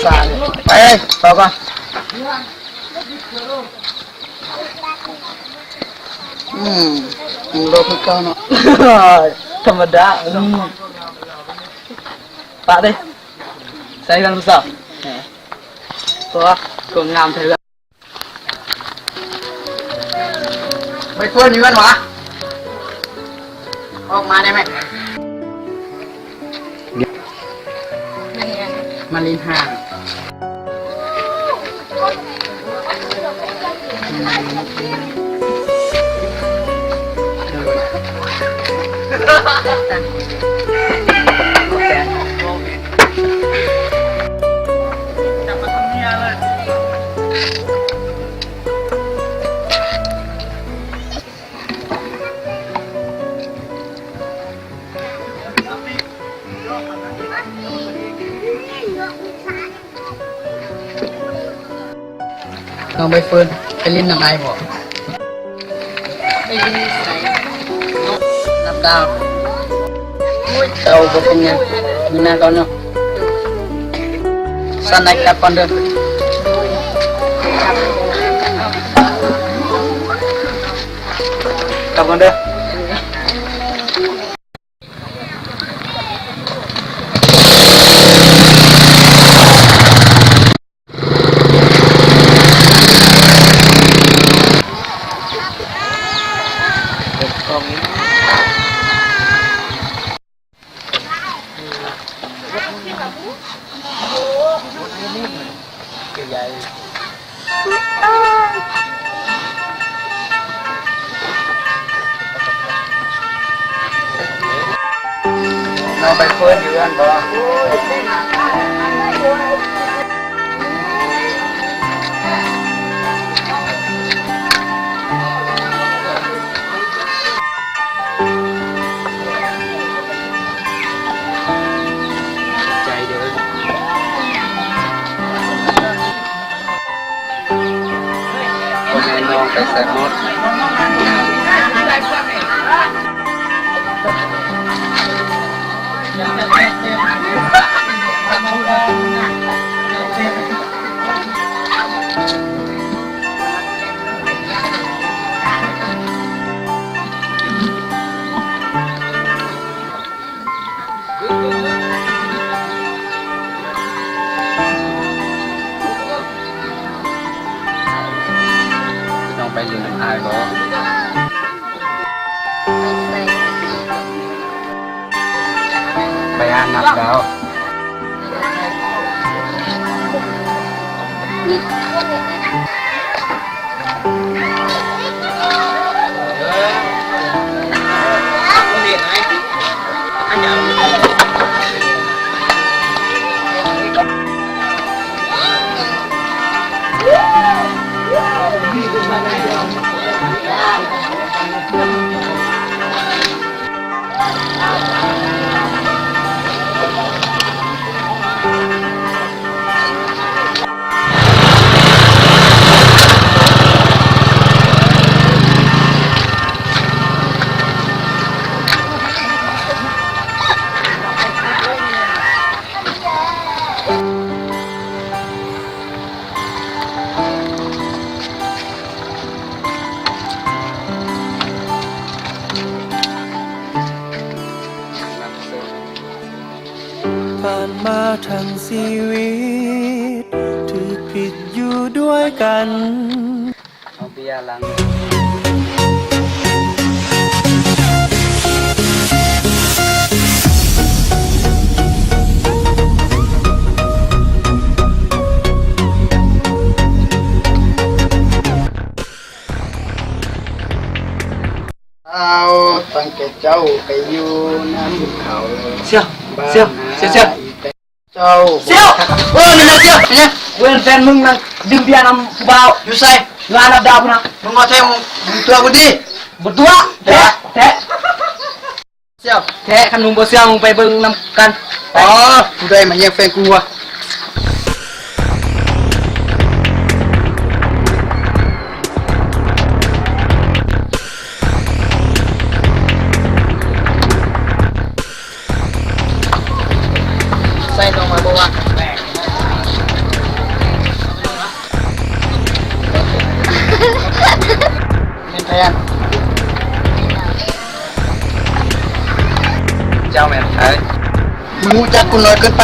ໄປ ເຂົ້າກ່ອນ. ອືມ ຍັງໂລຄືເກົ່າເນາະ. ທຳມະດາ. ອືມ ປະເດ້ ໃສ່ເຮືອນຜູ້ສາວ. ເອີ ຕົວ ຕົວງາມແທ້. ໃບເຟີນຢູ່ເຮືອນຫວາ? ອອກມາໄດ້ໄໝ? ມາຫຼິ້ນຫ້າງ. ນ້ອງໃບເຟີນ ໄປຫຼິ້ນນຳອ້າຍບໍ່? ໄປຫຼິ້ນໃສ? ນອກ ນັບດາວ. ໂອ້ຍ ເຈົ້າບໍ່ເປັນຫຍັງ ມື້ໜ້າກ່ອນເນາະ. ຊັ້ນອ້າຍກັບກ່ອນເດີ. ກັບກ່ອນເດີ. ນ້ອງໃບເຟີນຢູ່ເຮືອນບໍ່? ໃຈເດີ ພໍ່ແມ່ນ້ອງໄປໃສໝົດ? ນ້ອງໄປຫຼິ້ນນຳອ້າຍບໍ່? ໄປຫານັບດາວ. ຜ່ານມາທັງຊີວິດ ຖືກຜິດຢູ່ດ້ວຍກັນ. ເອົາເບຍຫຼັງ. ເອົາ ຕັ້ງແຕ່ເຈົ້າໄປຢູ່ນຳເຂົາ ສ່ຽວ ສ່ຽວ ສ່ຽວ ສ່ຽວ ເຈົ້າ ສ່ຽວ ເອີ ແມ່ນແລ້ວ ສ່ຽວ ເປັນຫຍັງ? ເວີ້ນແຟນມຶງນັ້ນດື່ມເບຍນຳຜູ້ບ່າວ ຢູ່ໃສ? ຢູ່ຮ້ານນັບດາວພຸ້ນນະ. ມຶງບໍ່ແທ້ ມຶງຕົວະກູຕິ? ບໍ່ຕົວະ ແທ້ ແທ້. ສ່ຽວ ແທ້ ຄັນມຶງບໍ່ເຊື່ອ ມຶງໄປເບິ່ງນຳກັນ. ອໍ ຜູ້ໃດມາແຍ່ງແຟນກູວະ? ໃສ່ນ້ອງມາບໍ່ວະ? ຮູ້ຈັກກູໜ້ອຍເກີນໄປ.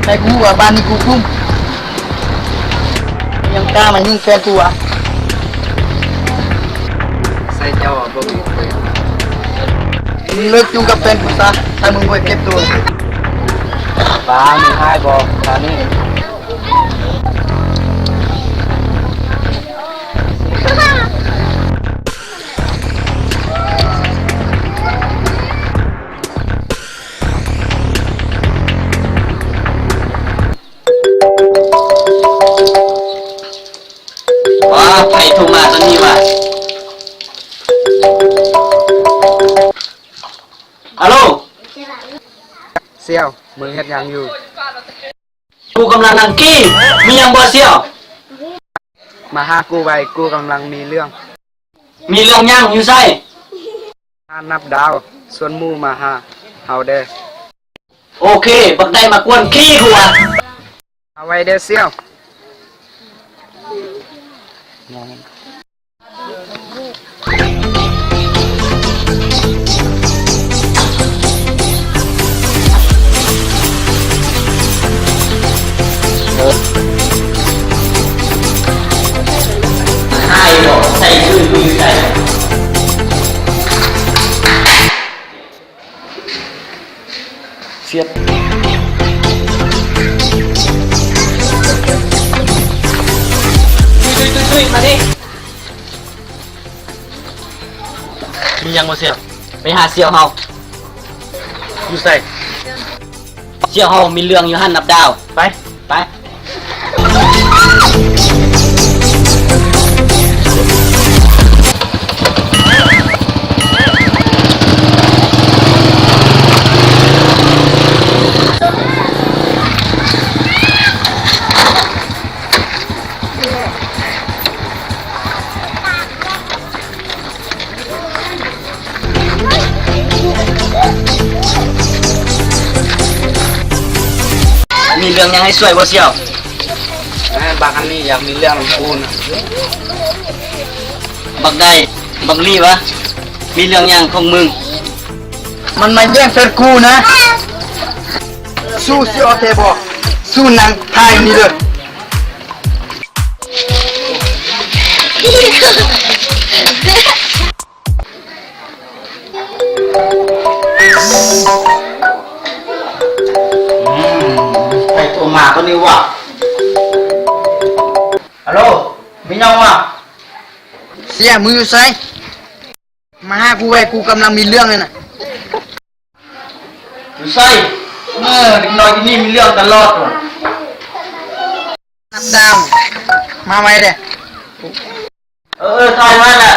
ໃຫ້ກູຮູ້ວ່າບ້ານນີ້ກູກຸມ. ຍັງກ້າມາຫຍຸ້ງແຟນກູຫວາ? ໃສ່ເຈົ້າບໍ່ມີເຄີຍ. ມຶງເລີກຫຍຸ້ງກັບແຟນກູຊະ ຖ້າມຶງບໍ່ເກັບໂຕ. ປ້າ ມຶງຮ້າຍບໍ່ຕານີ້? ວ້າ ໃຜໂທມາຕອນນີ້ຫວາ? ຮາໂລ ສ່ຽວ ມຶງເຮັດຫຍັງຢູ່? ກູກຳລັງນັ່ງກີ້. ມີຫຍັງບໍ່ສ່ຽວ? ມາຫາກູໄວ ກູກຳລັງມີເລື່ອງ. ມີເລື່ອງຫຍັງ? ຢູ່ໃສ? ຮ້ານນັບດາວ ຊວນໝູ່ມາຫາເຮົາແດ່. ໂອເຄ ບັກໃດມາກວນຂີ້ກູຫວາ? ເອົາໄວ້ເດີ້ສ່ຽວ. ສຽດ ມີຫຍັງບໍ່ສ່ຽວ? ໄປຫາສ່ຽວເຮົາ. ຢູ່ໃສ? ສ່ຽວເຮົາມີເລື່ອງຢູ່ຮ້ານນັບດາວ. ໄປ. ໄປ. ມີເລື່ອງຫຍັງໃຫ້ຊ່ວຍບໍ່ສ່ຽວ? ເອີ ບັກອັນນີ້ຢາກມີເລື່ອງນຳກູນະ. ບັກໃດ? ບັກນີ້ຫວາ? ມີເລື່ອງຫຍັງຂອງມຶງ? ມັນມາແຍ່ງແຟນກູນະ. ສູ້ຊິເອົາແທ້ບໍ່? ສູ້ນັ່ງຖ້າຢູ່ນີ້ເດີ້. ອືມ ໃຜໂທມາຕອນນີ້ຫວາ? ຮາໂລ ມີຫຍັງຫວາ? ເສຍ ມຶງຢູ່ໃສ? ມາຫາກູໄວ ກູກຳລັງມີເລື່ອງເລີຍນະ. ຢູ່ໃສ? ເອີ ເດັກນ້ອຍທີ່ນີ້ມີເລື່ອງຕະຫຼອດ. ນັບດາວ ມາໄວເດີ້. ເອີ ເອີ ຖ່າຍໄວ້ແຫຼະ.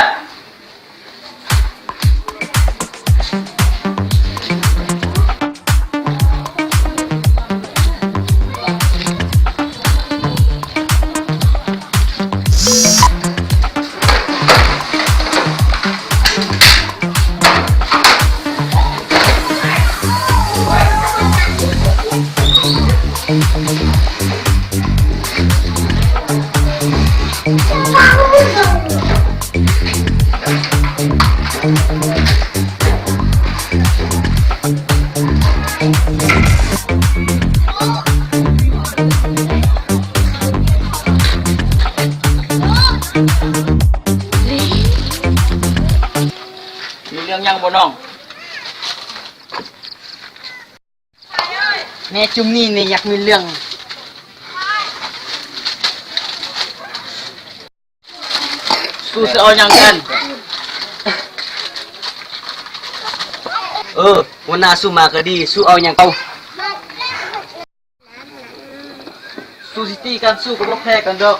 ມີເລື່ອງຫຍັງບໍ່ນ້ອງ? ແມ່ຈຸມນີ້ນີ້ຢາກມີເລື່ອງ. ສູ້ຊິເອົາຫຍັງກັນ? ເອີ ຫົວໜ້າສູ້ມາກໍດີ, ສູ້ເອົາຫຍັງເອົາ? ສູ້ຊິຕີກັນ, ສູ້ກໍບໍ່ແພ້ກັນດອກ.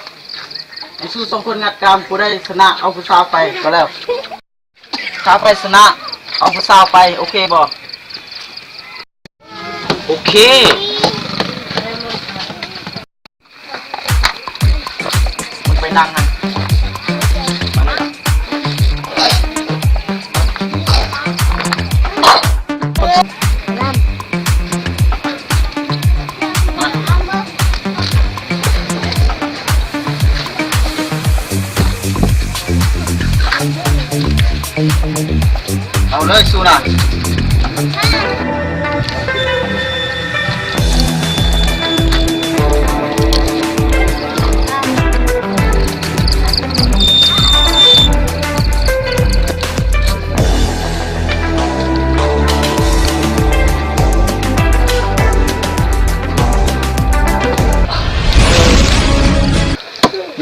ໃຫ້ສູ້ສອງຄົນງັດກັນ, ຜູ້ໃດຊະນະເອົາຜູ້ສາວໄປກໍແລ້ວ. ຖ້າໃຜຊະນະ ເອົາຜູ້ສາວໄປ ໂອເຄບໍ່? ໂອເຄ. ມຶງໄປນັ່ງຫັ້ນ. ເອົາເລີຍ ສູ້ນະ.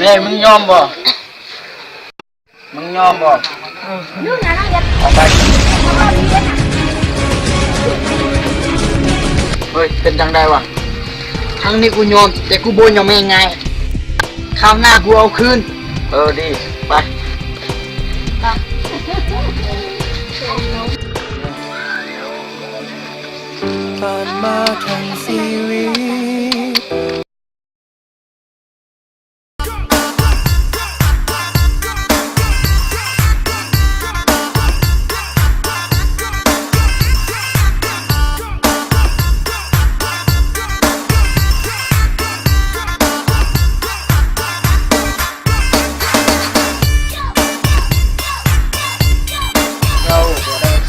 ເອີຍ ມຶງຍອມບໍ່? ມຶງຍອມບໍ່? ອອກໄປ. ເຮີ້ຍ ເປັນຈັ່ງໃດວະ? ຄັ້ງນີ້ກູຍອມ, ແຕ່ກູບໍ່ຍອມງ່າຍໆ. ຄາວໜ້າກູເອົາຄືນ. ເອີ ດີ, ໄປ. ຜ່ານມາທັງຊີວິດ.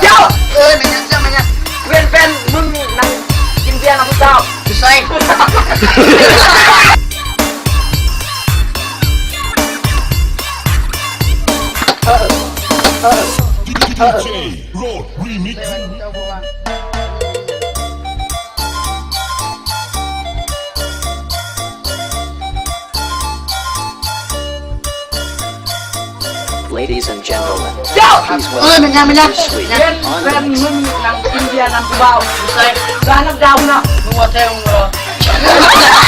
Yo! ເອີຍ ແມ່ນຫຍັງ ແມ່ນຫຍັງ? ເວນແຟນ ມຶງນັ່ງກິນເບຍນຳຜູ້ສາວ. ຢູ່ໃສ? ເອີ ເອີ ເອີ. Road Remix. Ladies and gentlemen, please welcome ເອີຍ ແມ່ນຫຍັງ ແມ່ນຫຍັງ? Mister Sweet ເວນ on the mix. ເວນ ມຶງນັ່ງກິນເບຍນຳຜູ້ບ່າວ ຢູ່ໃສ? ຮ້ານນັກດາວນະ. ມຶງວ່າແທ້ ມຶງວ່າ